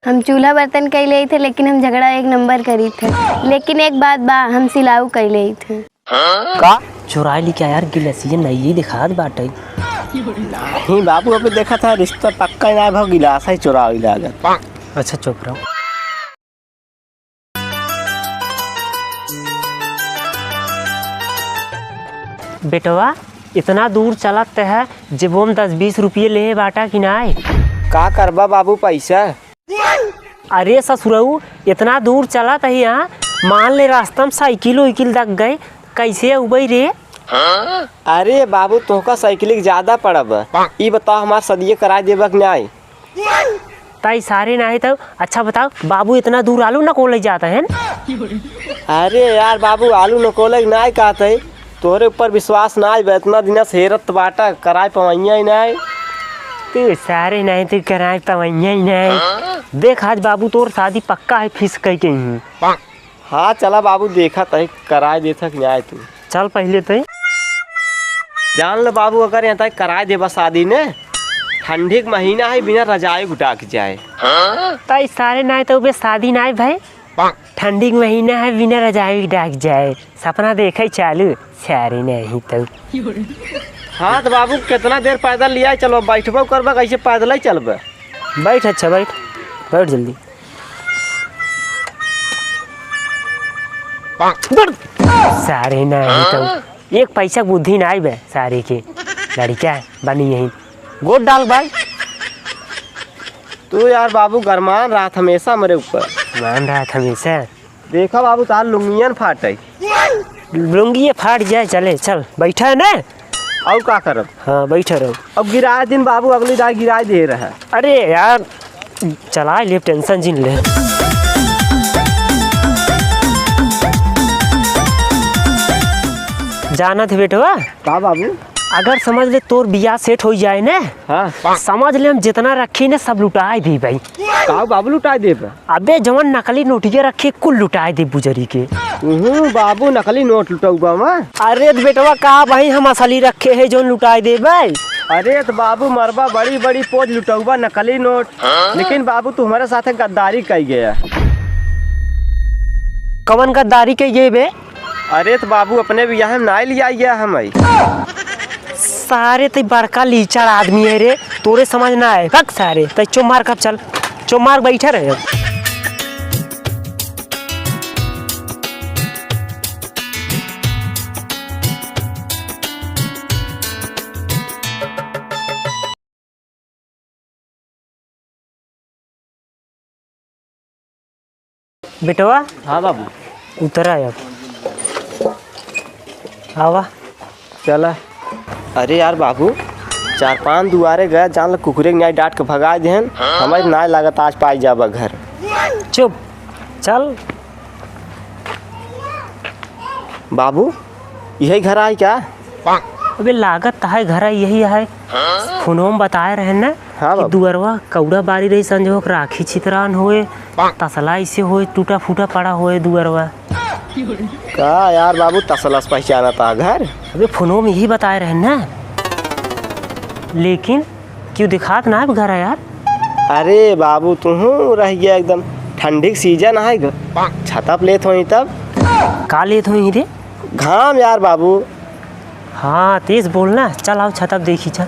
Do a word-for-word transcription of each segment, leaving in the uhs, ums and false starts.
हम चूल्हा बर्तन कइ लेइत है, लेकिन हम झगड़ा एक नंबर करीत है। लेकिन एक बात बा, हम सिलाऊ कइ लेइत है। का? चुराइ ली क्या यार, गिलासिया नई दिखात बाटे। नहीं बाबू, अबे देखा था, रिश्ता पक्का ना भा, गिलास ही चुराइ लागत। अच्छा, चुप रहो। बेटवा, इतना दूर चलत है, जेबो में दस बीस रुपये लेहे बाटा कि नाय? का करबा बाबू पैसा? अरे ससुरऊ, इतना दूर चलत है यहाँ, मान ले रास्ता में साइकिल उइकिल दग गए, कैसे उबई रे? अरे बाबू, तोहका साइकिल के ज्यादा पड़ब। ई बताओ, हमार सदिये कराइ देबा कि नाय? ताई सारे नाहीं तो, अच्छा बताओ, बाबू इतना दूर आलू नकोले जात हैं? अरे यार बाबू, आलू नकोले नाहीं कहत है, तोहरे ऊपर विश्वास नाहीं बा, इतना दिन से हेरत बाटा, कराए पवैया ही नाहीं। तू सारे नाहीं, तू कराए पवैया ही नाहीं। देख, आज बाबू तोर शादी पक्का है, fix कइ के ही। हाँ, चला बाबू, देखा तई कराए देत है कि नाहीं तू। चल पहिले तई। जान ले बाबू, अगर यहाँ तई कराए देबा शादी ने, ठंडी के महीना है, बिना रजाई गुटा के जाए। तई सारे नाहीं तो बे शादी नाहीं भाई, ठंडी के महीना है, बिना रजाई गुटा के जाए। सपना देखे चालू, सारे नाहीं तो। हाँ तो बाबू, कितना देर पैदल लिया चलो, बैठबो करबा, कैसे पैदल ही चलबा? बैठ, अच्छा बैठ, बैठ जल्दी। सारे नाहीं तो एक पैसा बुद्धि नाहीं बे सारे के। लड़का बनी यही गोद डाल भाई। तू यार बाबू गरमान रहत हमेशा हमरे ऊपर। मान रहत हमेशा। देखा बाबू, तार लुंगियन फाटे। लुंगिये फाट जाए, चले, चल, बैठा है ना? अउ का करब? हाँ, बैठा रहो। अब गिराए दिन बाबू, अगली दाई गिराए दे रहा। अरे यार, चलाए ले, tension जिन ले। जानत है बेटवा? का बाबू? अगर समझ ले तोर बियाह set होइ जाए ना, हाँ। समझ ले हम जितना रखी ना सब लुटाए देबे। का बाबू लुटाए देबे? अबे जवन नकली नोटिया रखी कुल लुटाए देबे बुजरी के। उहूँ बाबू नकली नोट लुटउबा मा? अरे त बेटवा का भाई हम असली रखे है जौन लुटाए देबे? अरे त बाबू मरबा बड़ी बड़ी पोज लुटउबा नकली नोट। लेकिन बाबू तू हमरे साथे गद्दारी कइ गया। कवन गद्दारी कइ गए बे? अरे त बाबू अपने बियाह में नाहीं लिया गया हम आई। सारे तई बड़का लीचड़ आदमी है रे, तोरे समझ ना आए। भग सारे, तई चुप मार कब चल, चुप मार बैठा रहे। बेटवा। हाँ बाबू। उतरा अब। आवा। चला। अरे यार बाबू, चार पाँच दुआरे गया, जान ल कुकुरे के न्याय डांट के भगाए देहन। हमें नाय लागत आज पाई जाबा घर। चुप, चल। बाबू, यही घर आय क्या? अबे लागत त है घर यही है। फोनवा में बताए रहे न हाँ कि बाबू। दुअरवा कौड़ा बारी रही, संजोग राखी छितरान होए, तसला ऐसे होए, टूटा फूटा पड़ा होए दुअरवा। का यार बाबू, तसला से पहचाना था घर? अबे फोनवा में यही बताए रहे न, लेकिन क्यों दिखात ना है घर है यार? अरे बाबू, तुहूँ रह गया एकदम। ठंडी के सीजन है, छतप लेत होई तब। का लेत होई रे? घाम यार बाबू। हाँ, तेज बोलना। चल आओ छतप देखी चल।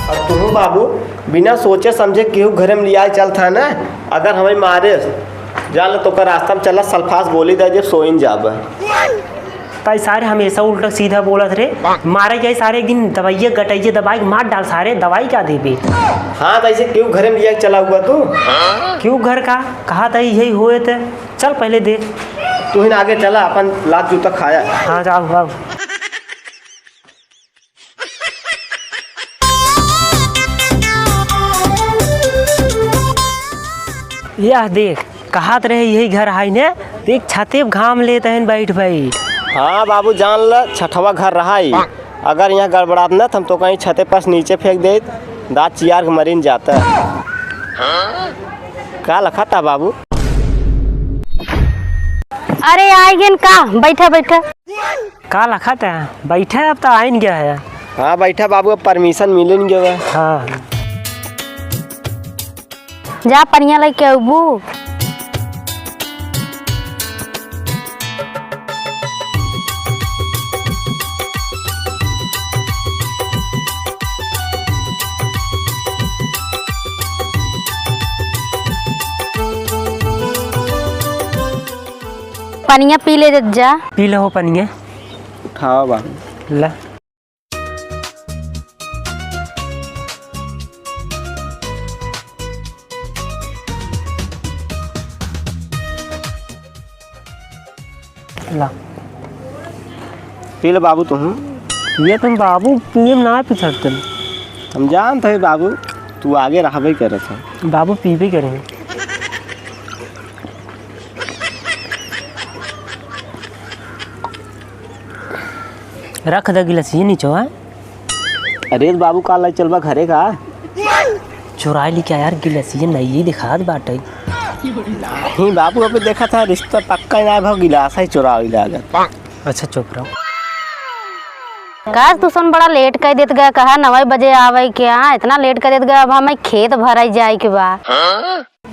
अब तुहूँ बाबू बिना सोचे समझे केहू घरे में लियाए चल था ना, अगर हमें मारे जान ले तो ओकर रास्ता में चला सल्फास गोली दे जब सोइन जाबे। ताई सारे हमेशा उल्टा सीधा बोलत रे। मारे जाए सारे एक दिन दवाइये गटइये दवाई के मार डाल सारे, दवाई का देबे? हाँ, तो ऐसे क्यों घरे में लिया के चला हुआ तू? क्यों घर का? कहा था यही होए थे। चल पहले दे। तू ही ना आगे चला, अपन लात जूता खाया। हाँ, जाओ, जाओ। यह देख, कहात रहे यही घर हाई ने, देख छते पे घाम लेत हन बैठ बैठ। हाँ बाबू, जान ल छठवा घर रहाई, अगर यहाँ गड़बड़ात न त हम तो कहीं छते पर से नीचे फेंक देत, दाँत चियार के मरिन जाता। का लखा था बाबू? अरे आइ गेन का, बैठा बैठा। का लखत है? बैठे, अब तो आइन गया है। हाँ, बैठा बाबू, अब permission मिले न गवा। हाँ। जा पनिया लइके अउबू। पनिया पी ले जा। पी लो पनिया। उठावा बाबू। ला। ला। पी ले बाबू तुहूँ। ये तुम बाबू पिए में ना पी सकते। हम जानत हई बाबू, तू आगे रहबे करत है। बाबू पीबे करे। रख द गिलसिया निचवा। अरे बाबू, का लाई चलबा घरे का? चुराई लिखे यार, गिलसिया नई दिखात बाटे। नहीं बाबू, अबे देखा था, रिश्ता पक्का ना भा, गिलास ही चुराई लागत। अच्छा, चुप रहो। काश, तू सन बड़ा late कर देत गया, कहा नवे बजे आवे के, हाँ, इतना late कर देत गया, अब हमें खेत भराई जाए के बा।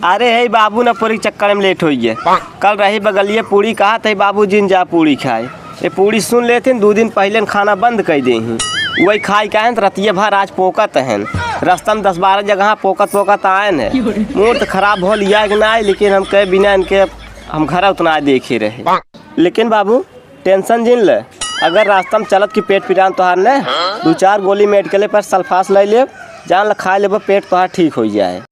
अरे हे बाबू, न पूरी चक्कर में late होइ गए। कल रही बगलिए पूड़ी, कहा थे बाबू जिन जा पूड़ी खाए। ये पूड़ी सुन लेथिन, दू दिन पहले न खाना बंद कर दे ही। वही खाए का है, रतिये भर आज पोकत हैं। रास्ता में दस बारह जगह पोकत पोकत आए हैं। मूड तो खराब हो लिया कि ना, लेकिन हम कहे बिना इनके हम घर उतना देखे रहे। लेकिन बाबू, tension जिन ले, अगर रास्ता में चलत की पेट पिरान तोहार ने, दू चार गोली मेडिकले पर सल्फास ले ले, जान ल खा लेबो, पेट तोहार ठीक हो जाए।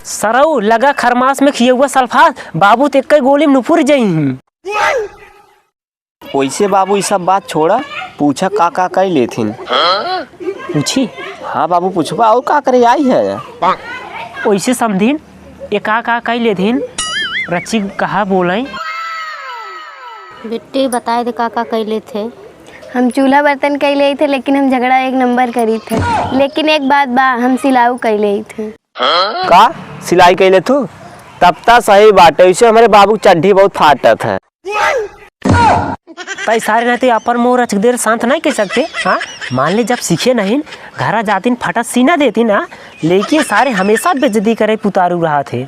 सरऊ, लगा खरमास में खिया हुआ सल्फास, बाबू ते कई गोली में नुपुर जइहीं। ओइसे बाबू, ई सब बात छोड़ा, पूछा का का कई लेथिन। पूछी? हाँ बाबू, पूछबा, और का करे आई है? ओइसे समधिन, ये का का कई लेथिन? रच्ची कहा बोलें? बिट्टी, बताए दे का का कई लेथे। हम चूल्हा बर्तन कई लेई थे, लेकिन हम झगड़ा एक नंबर करी थे। लेकिन एक बात बा, हम सिलाऊ कई लेई थे। का सिलाई कई लेथू? तब त सही बाटे, वैसे हमरे बाबू क चड्ढी बहुत फाटत है। तई सारे नाते अपन मुंह रच देर शांत नहीं कर सकते, हाँ? मान ले जब सीखे नहीं, घरा जातिन फटा सीना देती ना, लेकिन सारे हमेशा बेइज्जती करे पुतारू रहा थे।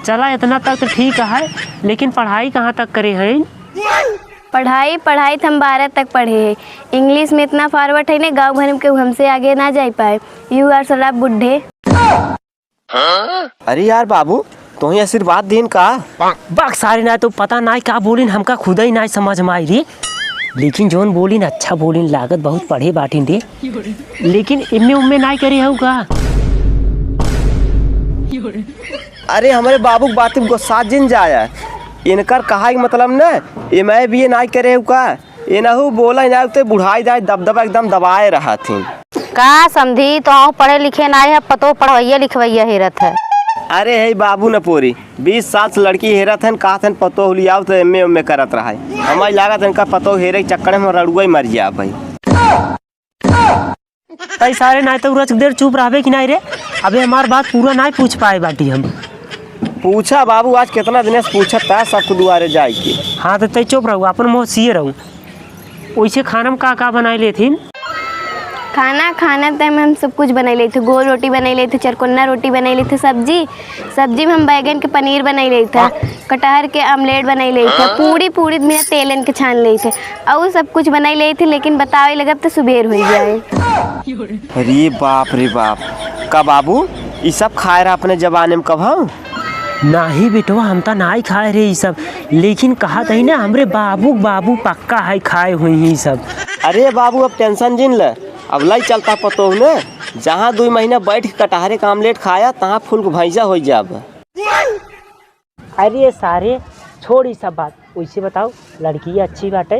चला, इतना तक तो ठीक है, लेकिन पढ़ाई कहाँ तक करे हैं? पढ़ाई, पढ़ाई तो हम बारह तक पढ़े हैं। English में इतना forward है ने, गाँव भर में केहू हमसे आगे ना जाई पाए। You are शराब बुड्ढे। अरे यार बाबू, तोही आशीर्वाद दीन का? बाक सारे ना तो पता नाई का बोलिन, हमका खुदा ही नाई समझ में आई रे। लेकिन जौन बोलिन अच्छा बोलिन, लागत बहुत पढ़े बाटिन रे। लेकिन इम्मे उम्मे नाई करे हऊ का? अरे हमरे बाबू के बात में गुस्सा जिन जाया, इनकर कहा के मतलब न, एम ए बी ए नाई करे हऊ का? एनहू बोला ना ते बुढ़ाई जाए दबदबा एकदम दबाए रहत ही। का समधी, तोहू पढ़े लिखे नाई है, पतोह पढ़वैया लिखवैया हेरत है। अरे हे बाबू न पोरी, बीस साल से लड़की हेरत हन, कहत हन पतोह लियाओ तो एम ए उम ए करत रहा है। हमारी लागत इनका पतोह हेरे के चक्कर में हम रड़ुआ ही मर जाए भाई। तई सारे नाई तो रच देर चुप रहबे कि नाई रे? अबे हमार बात पूरा नाई पूछ पाए बाटी हम। पूछा बाबू, आज कितना दिन से पूछत था सबको दुआरे जाए के। हाँ तो तई चुप रहू, अपन मुँह सिए रहू। वैसे खाना में का का बनाए लेथिन? खाना, खाना तय में हम सब कुछ बनाई लेते, गोल रोटी बनाई लेते, चरकोन्ना रोटी बनाई लेते, सब्जी, सब्जी में हम बैगन के पनीर बनाई लेते, कटहर के आमलेट बनाई लेते, पूरी, पूरी बिना तेलन के छान लेते, और सब कुछ बनाई लेते, लेकिन बतावे लगब तो सुबेर हो जाए। अरे बाप रे बाप, का बाबू ई सब खाए रहा अपने जमाने में कब हम? नाही बेटवा, हम तो नाही खाए रहे ई सब, लेकिन कहा तही ना हमरे बाबू, बाबू पक्का है खाए हुई ही सब। अरे बाबू अब tension जिन ले, अब लाई चलता पतोह ने, जहाँ दुई महीना बैठ के कटहरे का आमलेट खाया, तहाँ फूल के भैंसा हो जाब। अरे सारे, छोड़ ई सब बात। वैसे बताओ, लड़की अच्छी बाटे,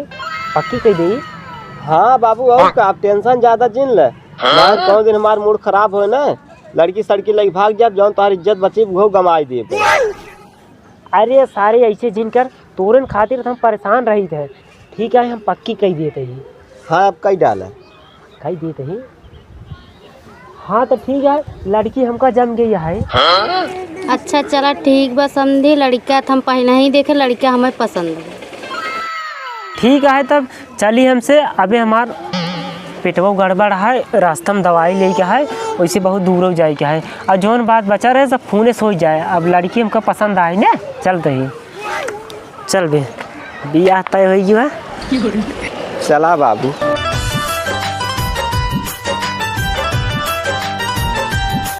पक्की कह दे? हाँ बाबू, और का, आप tension ज्यादा जिन ले। हाँ? कौन दिन हमार mood खराब होए ना, लड़की सड़की लगी भाग जाब, जौन तुम्हारी इज्जत बची वो गमाई देब। अरे सारे, ऐसे जिन कर, तोरन खातिर तो हम परेशान रही थे। ठीक है, हम पक्की कही देते ही। हाँ, अब कही डाला। कही देते ही। हाँ, तो ठीक है, लड़की हमका जम गई है। अच्छा, चला ठीक बा समधी, लड़का तो हम पहले ही देखे, लड़का हमें पसंद है। ठीक है, तब चली हमसे। अबे हमार पेटवा गड़बड़ है, रास्ता में दवाई लेके है, वैसे बहुत दूर जाए के है। और जौन बात बचा रहे सब फोने से हो जाए। अब लड़की हमका पसंद आए ना, चलते ही। चल बे, बियाह तय हो गया। चला बाबू।